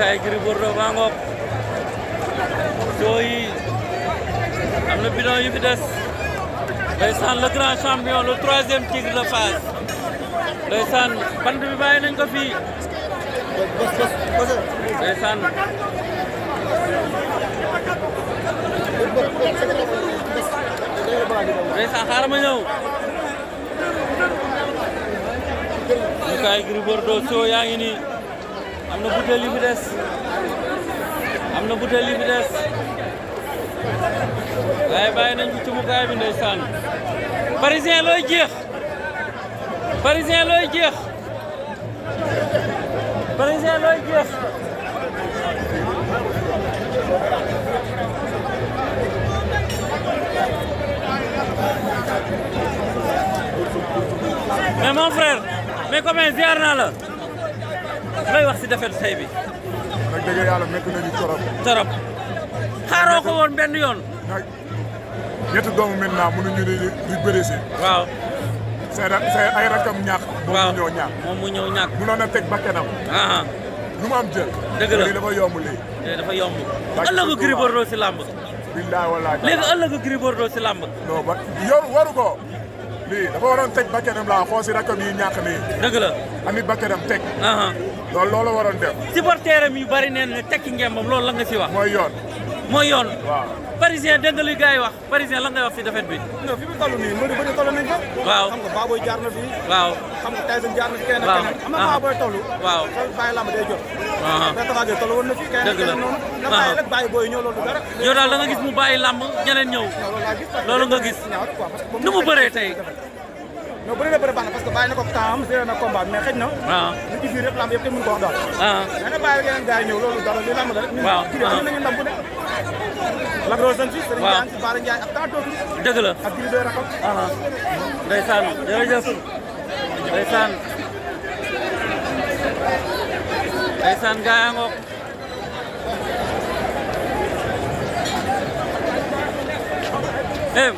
Kaay Gris Bordeaux baa ngoog soo yi am na bidon yu fi des ndeysaan le grand champion le troisième tigre de Fass ndeysaan bant bi bàyyi nañ ko fii ndeysaan ndeysaan xaaral ma ñëw Kaay Gris Bordeaux soo yaa ngi nii am na butéel yu fi des am na butéel yu fi des waaye bàyyi nañ ci mukaay bi ndeysaan parisien looy jeex parisien looy jeex parisien looy jeex mais mon frère mais comment ziar naa la looy wax si defet say bi nag dëgg yàlla nekk nañu torop xaaroo ko woon benn yoon nag ñetti doomu maintenant mënuñu di bëri si waaw say ay rakam ñàkk moom mu ñëw ñàkk moom mu ñëw ñàkk mënoon na teg bakkanam lu mu am jël dëgg la lii dafa yomb lii dafa yomb ëllëgu Gris Bordeaux si làmb billaay wallaay léegi ëllëgu Gris Bordeaux si làmb non ba yow waru ko lii dafa waroon teg bakkanam laa xool si rakam yi ñàkk nii dëgg la amit bakkanam teg loolu waroon def supporteram yu bari neen ne tekki ngembam loolu la nga si wax mooy yoon waaw parisien dégg nga li gars yi wax parisien la ngay wax si defet bi non fi mu toll nii mbëri bëri toll nañ ko waaw xam nga Baboy jaar na fi waaw xam nga Tyson jaar na fi keneen ak keneen am na Baboy toll waaw bàyyi lamb day jot mais taxaagee toll woon na fi keneen keneen noonu na bàyyi rek bàyyi booy ñëw loolu dara yow daal da nga gis mu bàyyi lamb ñeneen ñëw loolu nga gis nu mu bëree tey non bëri na bëri baax na parce que bàyyi na ko temps am géré na combat mais xëj na li ci biir yëpp lamb yëpp kenn mënu ko wax daal mais na bàyyi yeneen gars yi ñëw loolu dara li lamb la rek waaw am nañu ndam bu ne Lac Rose fi Serigne Ndiaye Bara Ndiaye ak tant d'autres dëgg la ak Gris 2 rakam ndeysaan jërëjëf ndeysaan ndeysaan gaa yaa ngoog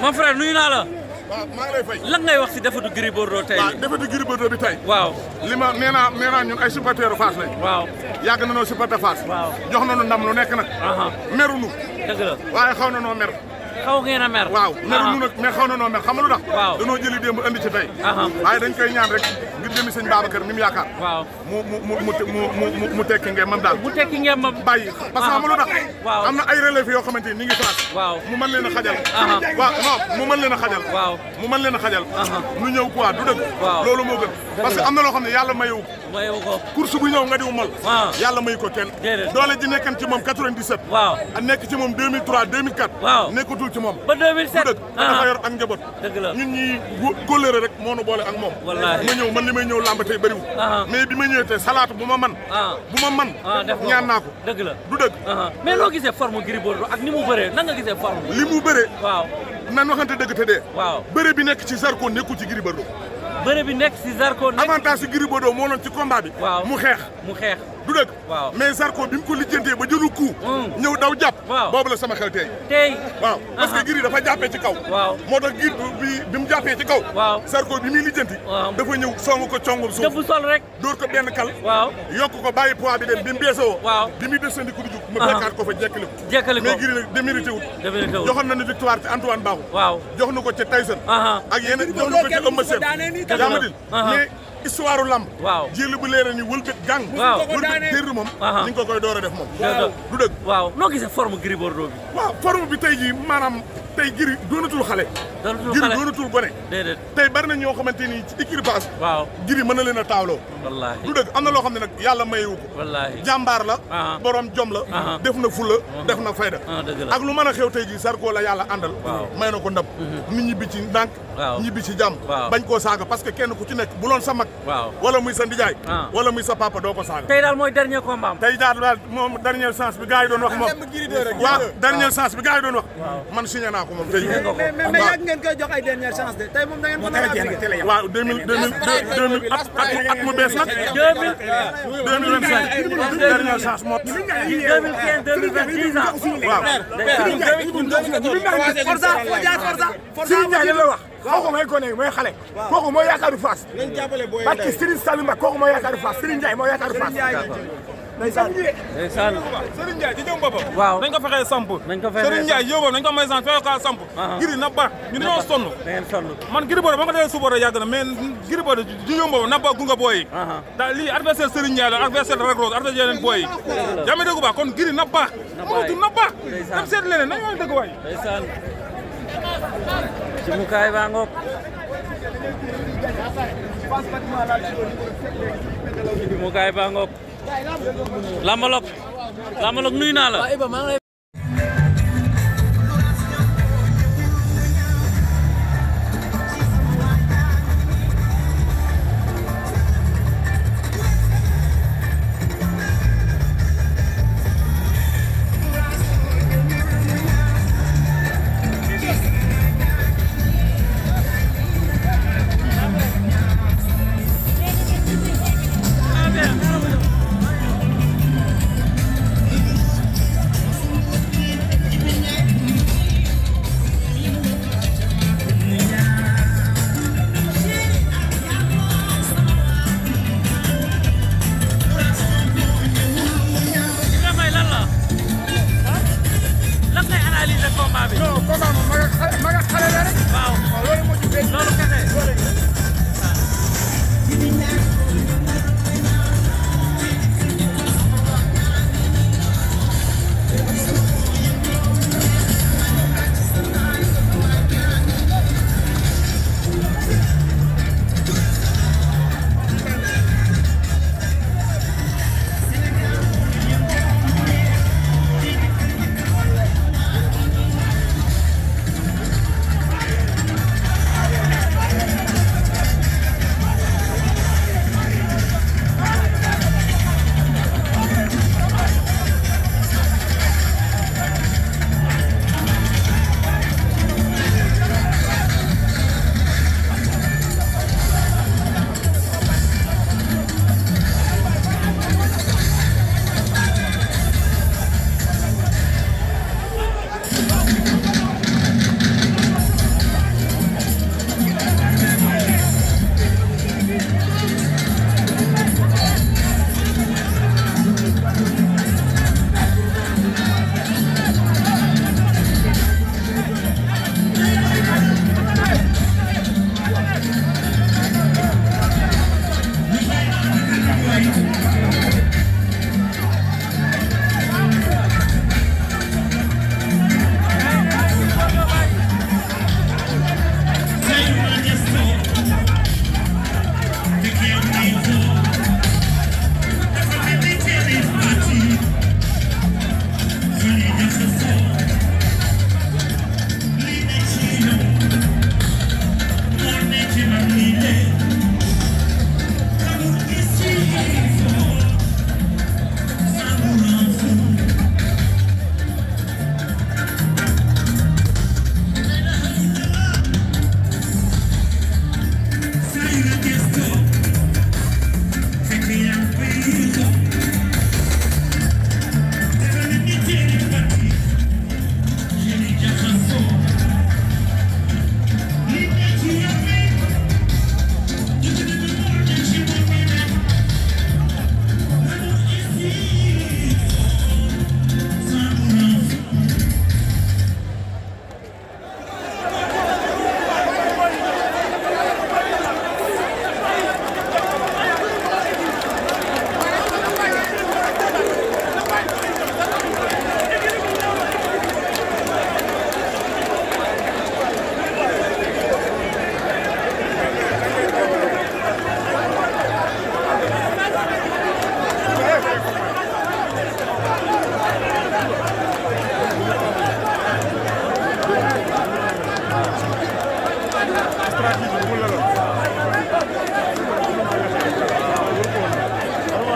mon frère nuyu naa la waaw maa ngi lay fay lan ngay wax si defatu Gris Bordeaux tey waaw defatu Gris Bordeaux bi tey waaw li ma nee naa ñun ay supporteru Fass lañ waaw yàgg na noo supporter Fass waaw jox nañu ndam lu nekk nag merunu dëgg la waaye xaw na noo mer xaw ngeen a mer waaw merunu nag mais xaw na noo mer xam nga lu tax waaw danoo jëli démb andi ci tey waaye dañ koy ñaan rek ngir jëmi sëñ Babacar mi mu yaakaar waaw mu tekki ngeen mam daal mu tekki ngeen mam bàyyi parce que xam nga lu tax waaw am na ay relève yoo xamante ni ñu ngi Fass waaw mu mën leen a xajal waaw non mu mën leen a xajal waaw mu mën leen a xajal nu ñëw quoi du dëgg waaw loolu moo gën parce que am na loo xam ne yàlla mayewu ko course bu ñëw nga diw mol yàlla mayu ko kenn doole ji nekkan ci moom 97 waaw a nekk ci moom 2003 2004 waaw nekkatul ci moom ba 2007 du dëgg dafa yor ak njaboot dëgg la ñun ñi kóllëre rek moo nu boole ak moom wallaahi ma ñëw man li may ñëw làmb tey bëriwul mais bi ma ñëwee tey salaatu bu ma man ñaan naa ko dëgg la du dëgg mais loo gisee forme Gris Bordeaux ak ni mu bëree nan nga gisee forme li mu bëree waaw nan waxante dëgg te dee waaw bëre bi nekk ci Zarko nekkul ci Gris Bordeaux bëre bi nekk si Zarko nekk avantage si Gris Bordeaux moo doon ci combat bi waaw mu xeex du dëgg waaw mais Zarko bi mu ko lijjantee ba jëlu coup ñëw daw jàpp boobu la sama xel tey waaw parce que Gris dafa jàppee ci kaw waaw moo tax Gris bi mu jàppee ci kaw waaw Zarko bi muy lijjanti dafa ñëw song ko congum suuf dëbb sol rek dóor ko benn kal waaw yokk ko bàyyi poids bi dem bi mu beesoo waaw bi muy desandi ko du jug ma fekkaat ko fa jekkali ko mais Gris nag démérité wul joxoon nañu victoire ci Antoine Bakhoum waaw jox na ko ci Tyson ak yeneen jox na ko ci Eumeu Sène yaa ma dil mais histoire lamb waaw jël bu leera ni wëlbét gang wëlbét dér moom ñu ngi ko koy door a def moom du dëgg waaw noo gisee forme Gris Bordeaux bi waaw forme bi tey jii maanaam tey Gris doonatul xale Gris doonatul gone déedéet tey bari na ñoo xamante ni ci équipe waaw Gris mën na leen a taawloo wallaahi du dëgg am na loo xam ne nag yàlla mayewu ko wallaahi jàmbaar la borom jom la def na fulla def na fayda ak lu mën a xew tey jii Zarko la yàlla àndal may na ko ndam nit ñibbi ci ndànk ñibbi ci jàmm bañ koo saaga parce que kenn ku ci nekk bu loon sa mag wala muy sa ndijaay wala muy sa papa doo ko saaga tey daal mooy dernier combat am tey daal moom dernière chance bi gars yi doon wax moom waaw dernière chance bi gars yi doon wax man signé naa ko moom tey mais yàgg ngeen koy jox ay dernière chance de tey moom da ngeen ko nar a appliqué waaw 2000 at mu bees nag 2025 dernière chance moo 2015 2026 ans waaw Serigne Ndiaye la wax kooku mooy gone mooy xale kooku mooy yaakaaru Fass parce que Serigne Saloum kooku mooy yaakaaru Fass Serigne Ndiaye mooy yaakaaru Fass ndeysaan ndeysaan Serigne Ndiaye ci jëm boppam waaw nañ ko fexee samp nañ ko fexee Serigne Ndiaye yóbbam nañ ko may sant fexe ka samp Gris na ba ñu dañoo sonn da ngeen sonn man Gris Bordeaux ba nga dee suba yàgg na mais Gris Bordeaux ci jëm boppam na ba gunga booy da lii adversaire Serigne Ndiaye la adversaire Lac Rose adversaire yeneen booy yaa ngi dégg ba kon Gris na ba amatu na ba dem seet leneen nañ dëgg waay ndeysaan ci mukaay baa ngoog ci mukaay baa ngoog Lambalok nuyu naa la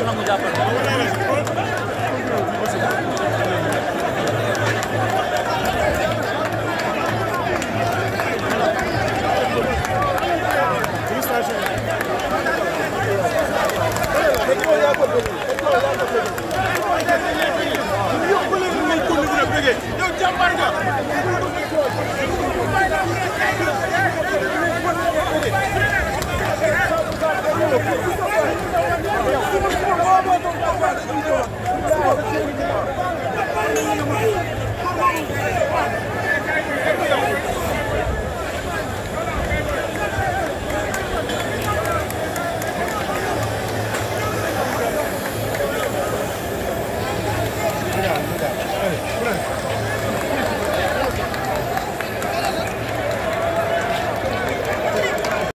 nangu jàppal